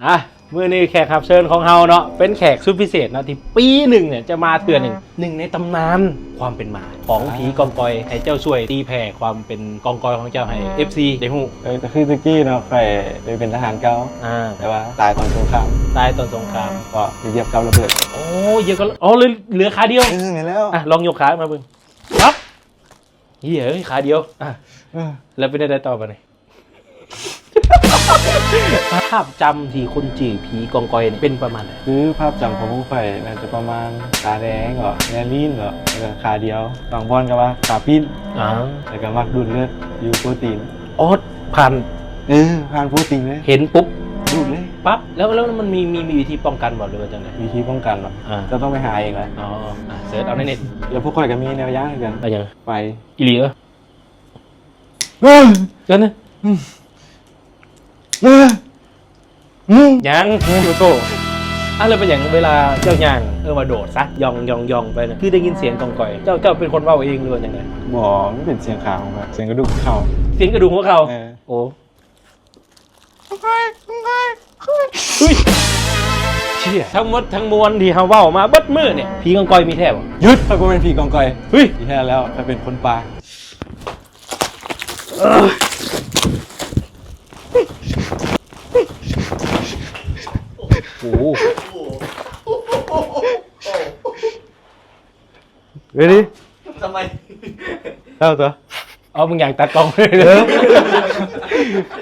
ອ່ະ ມື້ນີ້ແຂກຮັບເຊີນຂອງເຮົາເນາະ ເປັນແຂກສຸດພິເສດເນາະ ທີ່ປີໜຶ່ງເນ່ຍຈະມາເທື່ອໜຶ່ງ. ໜຶ່ງໃນຕຳນານຄວາມເປັນມາຂອງຜີກອງກອຍ ໃຫ້ເຈົ້າຊ່ວຍຕີແຜ່ຄວາມເປັນກອງກອຍຂອງເຈົ້າໃຫ້ ເອັຟຊີ ໄດ້ຮູ້. ເອີ ກໍຄືແຕ່ກີ້ເນາະ ຂ້ອຍໄປເປັນທະຫານເກົ່າ ອ່າ ແຕ່ວ່າຕາຍຕອນສົງຄາມ. ຕາຍຕອນສົງຄາມ ເພາະໄປຢຽບກັບລະເບີດ. ໂອ້ ຢຽບກັບ ອໍ ເຫຼືອ ເຫຼືອຂາດຽວ. ເອີ ແມ່ນແລ້ວ. ອ່ະ ລອງຍົກຂາມາເບິ່ງ. ປັບ ເຮີ້ຍ ເອີຍ ຂາດຽວ. ອ່ະ ເອີ ແລ້ວເປັນຈັ່ງໃດຕໍ່ບາດນີ້? ພາບຈຳທີ່ຄົນຈື່ຜີກອງກອຍນີ້ເປັນປະມານໃດ? ຄືພາບຈຳຂອງພວກຂ້ອຍໜ້າຈະປະມານຕາແດງເນາະ ແລລີນເນາະ ແລ້ວກໍຂາດຽວ ບາງບ່ອນກໍວ່າຂາປີ້ນ ອ່າ ແລ້ວກໍມັກດູດເລືອດຢູ່ໂປຣຕີນ. ອໍ ຜ່ານ ເອີ ຜ່ານໂປຣຕີນເລີຍ ເຫັນປຸບດູດເລີຍ ປັບ. ແລ້ວ ແລ້ວມັນມີ ມີ ມີວິທີປ້ອງກັນບໍ່ ຫຼືວ່າຈັ່ງໃດ? ວິທີປ້ອງກັນເນາະ ອ່າ ເຈົ້າຕ້ອງໄປຫາເອງແຫຼະ. ອໍ ອ່າ ເສີດເອົາໃນເນັດ. ແລ້ວພວກຂ້ອຍກໍມີແນວຢ່າງຄືກັນ. ເອົາຫຍັງ? ໄຟ. ອີ່ຫຼີເອີ? ເອີ ຈັ່ງນັ້ນ. ອືມ ເອີ ອືມ ຍັງ ໂຕໂຕ້. ອ່ະ ແລ້ວເປັນຫຍັງເວລາເຈົ້າຍ່າງ ເອີ້ນວ່າໂດດຊະ ຍ່ອງໆໆໄປນະ ຄືໄດ້ຍິນສຽງກອງກອຍ? ເຈົ້າ ເຈົ້າເປັນຄົນເວົ້າເອງ ຫຼືວ່າຈັ່ງໃດ? ບໍ່ ມັນເປັນສຽງຂາຂອງຂ້ອຍ ສຽງກະດູກຫົວເຂົ່າ. ສຽງກະດູກຫົວເຂົ່າ? ເອີ ໂອ້ ເຮີ້ຍ ເຊື່ອ ທັງໝົດທັງມວນທີ່ເຮົາເວົ້າມາເບິດມື້ນີ້ ຜີກອງກອຍມີແທ້ບໍ່? ຢຸດ! ຂ້ອຍບໍ່ແມ່ນຜີກອງກອຍ. ເຮີ້ຍ! ທີ່ແທ້ແລ້ວ ຂ້ອຍເປັນຄົນປ່າ. ໂອ້ໂຫ ເຮີ້ຍ ນີ້ ທຳໄມ ເອົາຕົວະ. ເອົາ ມຶງຢາກຕັດກ້ອງ. ເອີ